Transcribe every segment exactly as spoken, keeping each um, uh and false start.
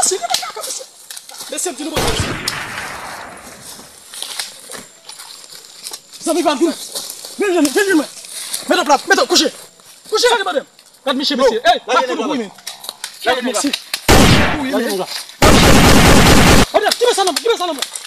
Mesye, mesye, mesye, m di nou bon. Zanmi pa m, vin. Vin jwenn mwen, vin jwenn mwen. Mete w plat, mete w kouche. Kouche, gade, madam. Gad misye, mesye. Ey, pa kouri, men. Gad misye. Kouri, men. Gad misye. Gad misye. Gad misye. Gad misye. Gad misye. Gad misye.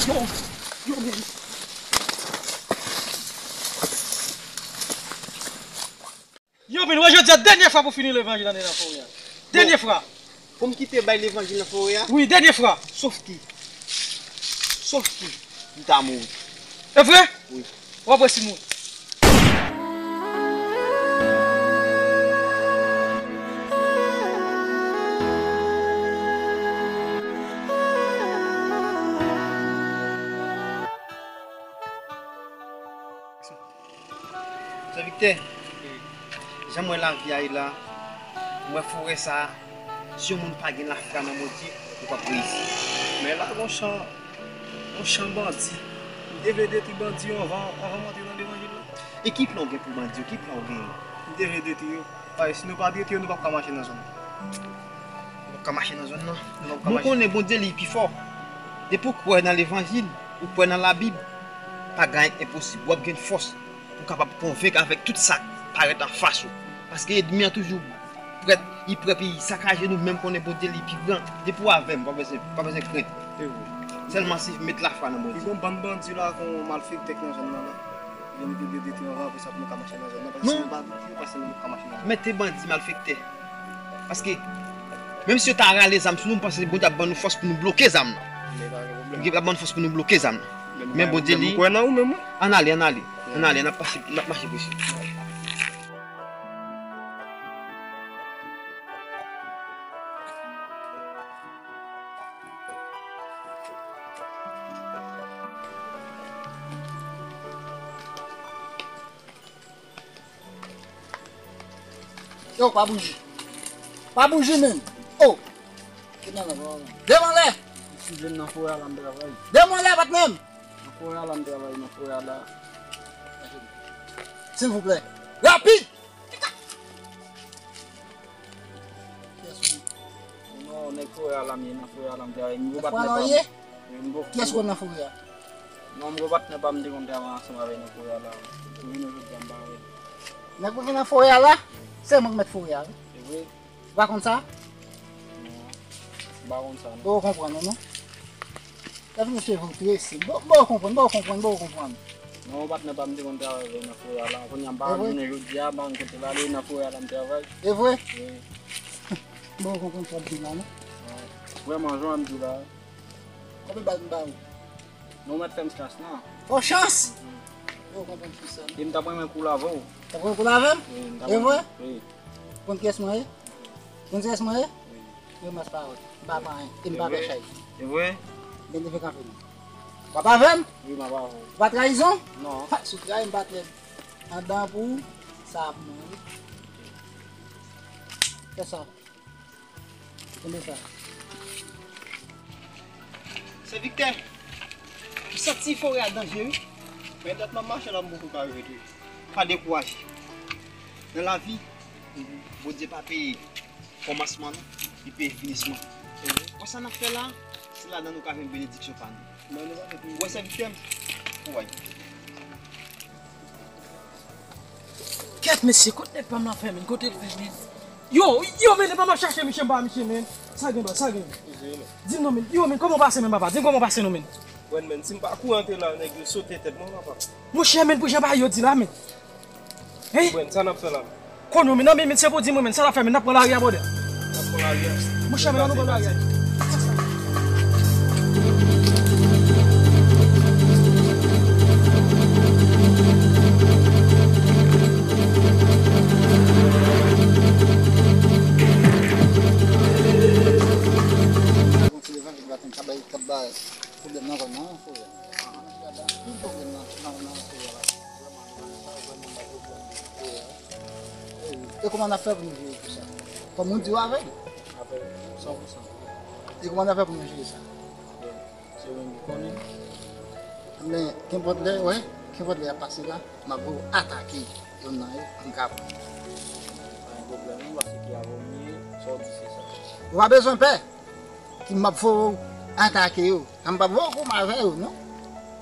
Yo, yo, men. Yo, men, wè, jodi a, dènyè fwa pou fini levanjil ane nan forè a. Dènyè fwa. Pou m kite bay levanjil nan forè a? Wi, dènyè fwa. Sof ki? Sof ki? M ta mouri. E vre? Wi. W ap wè si m wè. Sè Viktè, jan m wè lavi a ye la, m wè forè sa a, si yon moun pa gen lafwa nan Bondye, ou p ap reyisi. Men la, gon chan, gon chan bandi. M te vle detwi bandi yo anvan, anvan m antre nan levanjil la. E ki plan w gen pou bandi yo? Ki plan w gen? M te vle detwi yo. Paske si nou pa detwi yo, nou p ap ka mache nan zòn nan. Nou p ap ka mache nan zòn nan. Nou p ap ka mache. Nou konnen Bondye li pi fò. Depi w kwè nan levanjil, ou kwè nan Labib, pa gen anyen k enposib. W ap gen fòs pou w kapab konvenk avèk tout sa k parèt anfas ou. Paske ènmi an toujou prèt, li prè pou li sakaje nou, men m konnen Bondye li pi gran. Depi w avè m, pa bezwen, pa bezwen krent. Se vre. Sèlman se met lafwa nan Bondye. Pi gon bann bandi la, kon malfektè k nan zòn nan la. Yo, nou te vle detwi anvan, apre sa pou nou ka mache nan zòn nan, paske si nou pa detwi yo, paske nou p ap ka mache nan zòn nan. Mete bandi, malfektè. Paske, menm si yo ta rale zam sou nou, m panse Bondye ap ban nou fòs pou nou bloke zam nan. Bondye ap ban nou fòs pou nou bloke zam nan. Men Bondye li. M kwè nan ou menm, wi. Ann ale, ann ale. Ann ale, n ap mache, n ap mache preche. Yo, pa bouji. Pa bouji, menm. Oh! Devan lè. Si vle nan forè a la, m travay. Devan lè, patnè m. Nan forè a la, m travay, nan forè a la. Silvouplè. Rapid! Kiyès ou ye? Non, nèg forè a la m ye, nan forè a la m te avè. Nan forè a la w ye? Wi, m gwo. Kiyès ou konn nan forè a? Non, m gwo patnè pa m te konn travay ansanm avè nan forè a la. Wi, nou jodi a m pa wè. Nèg ou gen nan forè a la? Se mwen k mèt forè a, wi. Se vre? Ou pa konn sa? Non, m pa konn sa, non. Ou konprann, non? Sa vin se vre, tresi. Bon, bon, ou konprann, bon, ou konprann, bon, ou konprann. Non, patnè pa m te konn travay avè nan forè a la. Kounye a m pa jwenn jodi a, m pa konn kote l ale, nan forè a la m travay. E vre? Wi. Bon, ou konprann sa w ap di la, non? Wi. Vrèman, jan w ap di la. Konbyen bal m ba ou? Non, ou mèt fè m chans la. Fè w chans? Bon, ou konprann chans sa, non? E m t ap renmen koule avè w. T ap renmen koule avè m? Wi, m t ap renmen. E vre? Wi. Konn kiyès mwen ye? Konn kiyès mwen ye? Wi. Yo mas pawòl. M pa pran anyen. E m pa fè chay. E vre? Bèl defen kanpe nou. W ap avè m? Wi, m ap avè w. W pa trayizon? Non. Ha, si w trayi m, patnè. Andan pou ou, sa ap mwen, wi. Fè sa. Kenbe sa. Sè Viktè, m santi forè a danje, wi. Men dat m ap mache la, m poko ka rive tou. Pa dekouraje. Nan lavi, Bondye pa peye kòmansman nou, li peye finisman. Wè sa n ap fè la, se ladan nou ka jwenn benediksyon pa nou. Wè sèvitè m, kouray. Kèt mesye, kot nèg pa m la fè, men? Kote l fè, men? Yo, yo, men, nèg pa m ap chache misye, m pa misye, men. Sa gen, baz, sa gen? Di m non, men. Yo, men, kòman w pase, men, papa? Di m kòman w pase non, men. Bon, men, si m pa kouri antre la, nèg yo sote tèt mwen, papa. Monchè, men, pou jan bagay yo di la, men. Hein? Bon, sa n ap fè la? Konnen w, men, nan, men, men, se pou di mwen, men, sa n ap fè, men, n ap pran lari a, brother. N ap pran lari a. Monchè, men, ann nou pran lari a. Gon ti levanjil maten k ap bay, k ap bay pwoblèm nan zòn nan, frè. Anpil pwoblèm nan, nan, nan, frè. E kòman n ap fè pou nou jere tout sa? Fò moun di w avè l. Avè l, san pou san. E kòman n ap fè pou nou jere sa? Bon, Yo menm ki konnen. Men, kenpòt lè, wè, kenpòt lè y ap pase la, m ap voye atake yonn nan yo, m ka pran. Pa gen pwoblèm, non, paske ki avè w m ye, sa w di se sa. Ou pa bezwen pè, ki m ap voye atake yo. Sa m p ap voye gwo m avè yo, non.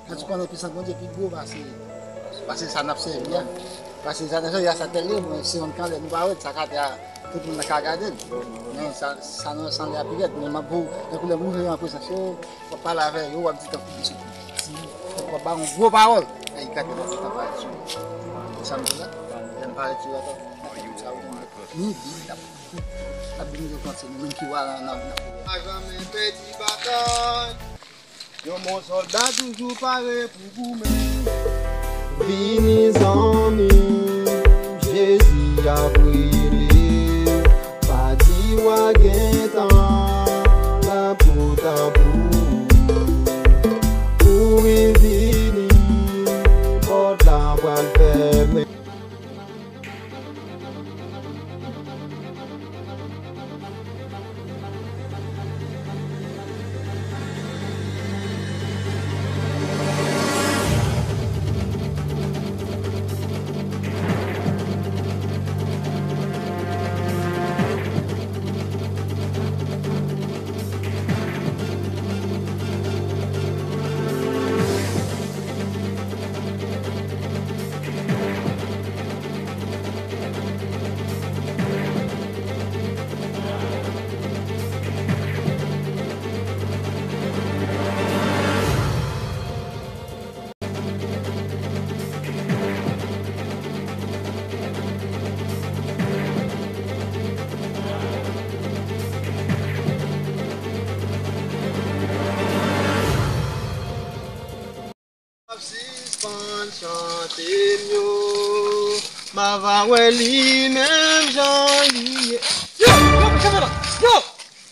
Paske ou konnen pisans Bondye pi gwo pase, pase sa n ap sèvi a. Pase sa n ap sèvi a, sa tèl ye, bon, se yon kanlè nou pa wè, sa k atè a, tout moun nan ka gade l. Men sa, sa nan san lè a pi rèd, men m ap voye, tankou lè m rive an prezans yo, w ap pale avè yo, w ap di tankou yo se piti, w ap ba yon gwo pawòl. Ay, gade la, sa pale sou sa m di la, lè m pale sou yo, sa ou konn ni di, l ap, l ap vin yo panse nou menm ki wa nan, nan, nan. Pa janmen pèdi batay. Yon bon sòlda toujou pare pou goumen. Vini zanmi, Jezi ap rele. Pa di w a gentan la pou tanbou. Kouri vini, pòt la pral fèmen. Ap sispann chante m yo, m a va wè li menm jan li ye. Yo, yo, kouche la. Yo,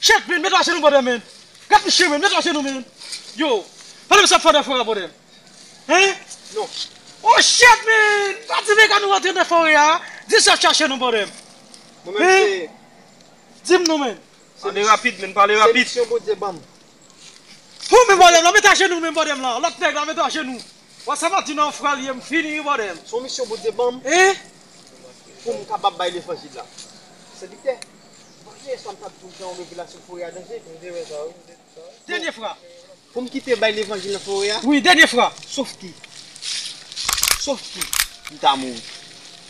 chèf, men, met ajenou, bòdè, men. Gad misye, men, met ajenou, men. Yo, pale m sa fò de fwa, bòdè. Hein? Non. Oh, shit, men. Pa di men kan nou rantre nan forè a. Di sa chache nou, bòdè. Mwen menm se. Di m non, men. Pale rapid, men, pale rapid. Se misyon Bondye ban m. Ou menm bòdè m la, met ajenou menm bòdè m la. Lòt nèg la, met ajenou. Wè sa m ap di nan frè l ye, m fini wi bòdè m. Se yon misyon Bondye ban m. Eh? Pou m kapab bay levanjil la. Sèvitè, ou pa sonje sa m t ap di w jan yon revelasyon forè a danje? M te wè sa wi, m te di sa. Dènye fwa. Pou m kite bay levanjil nan forè a? Wi, dènye fwa. Sof ki? Sof ki? M ta mouri.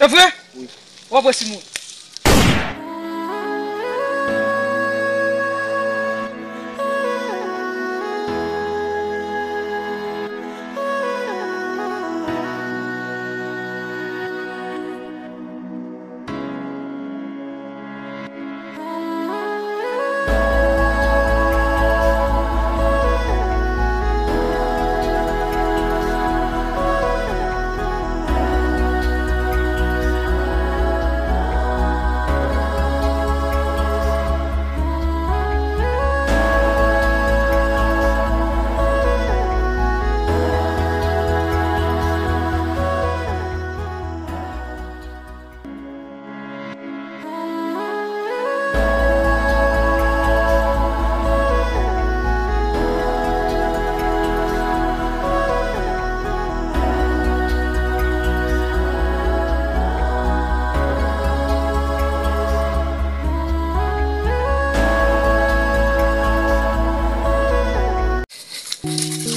E vre? Wi. W ap wè si m wi.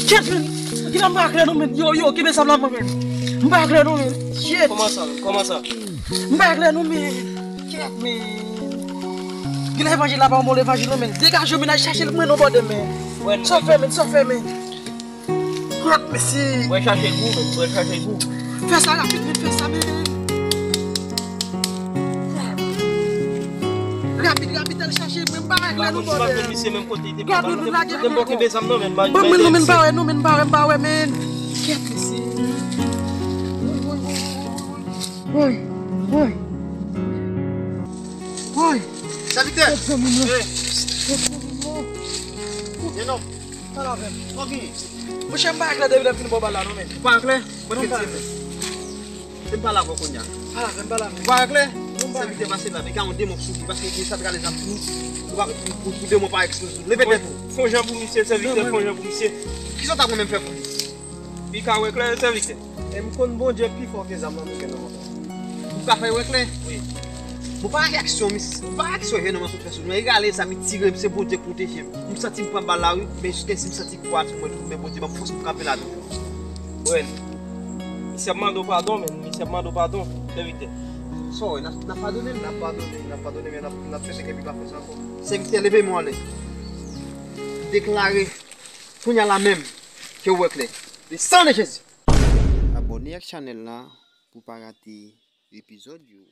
Kèt, men. Kilè m pa klè non, men. Yo, yo, kenbe sa m la, men. M pa klè non, men. Kèt. Kòman sa, men? Kòman sa? M pa klè non, men. Kèt, men. Gen levanjil la pa yon bon levanjil non, men. Degaje w, men, al chache l pou mwen non, bòdè, men. Sa w fè, men, sa w fè, men. Kèt, mesye. Mwen chache gou, men. Mwen chache gou. Fè sa rapid, men, fè sa, men. Rapid, rapid, al chache, mwen pa regle nou, bòdè. Misye menm kote, te pa, te pa kenbe zam nan, men, ban mwen, non, men, pa wè, non, men, pa wè, pa wè, men. Kèt, mesye. Woy, woy, woy, woy. Woy. Sèvitè. Tèt zanmi mwen. Tèt zanmi mwen. Gen non. Pale avè m. Monchè, m pa klè depi lè m fin ba w bal la, non, men. Ou pa klè? Mwen te di, men. Se m pale avè w kounye a. Pale avè m, pale avè m. Ou pa klè? Sèvitè pase la, men gen yon demon k sou li, paske gen sa t rale zam sou nou. Ou pa, pou, pou demon pa eksploze. Leve tèt ou. Fè yon jan pou misye, sèvitè, fè yon jan pou misye. Kisa w ta renmen m fè pou li? Li ka wè klè, sèvitè. E m konn Bondye pi fò ke zam nan nou gen nan men w. Ou ka fè wè klè? Wi. Bon, pa reyaksyon, mis, pa reyaksyon jèn nonm nan sot fè sou nou. Egale sa, mi tire m, se Bondye k pwoteje m. M santi m pran bal la, wi, men jiskaske m santi kwa sou mwen toujou, men Bondye ban m fòs pou m kanpe la toujou. Wen, misye ap mande w padon, men misye ap mande w padon, sèvitè. Sa w wè, n ap n ap padone l, n ap padone l, n ap padone l, men n ap n ap chèche ke li pa fè sa ankò. Sèvitè, leve men w anlè. Deklare, kounye a la menm, ke w wè klè. Desann Jezi! Abòne ak chanèl la pou pa rate epizòd yo.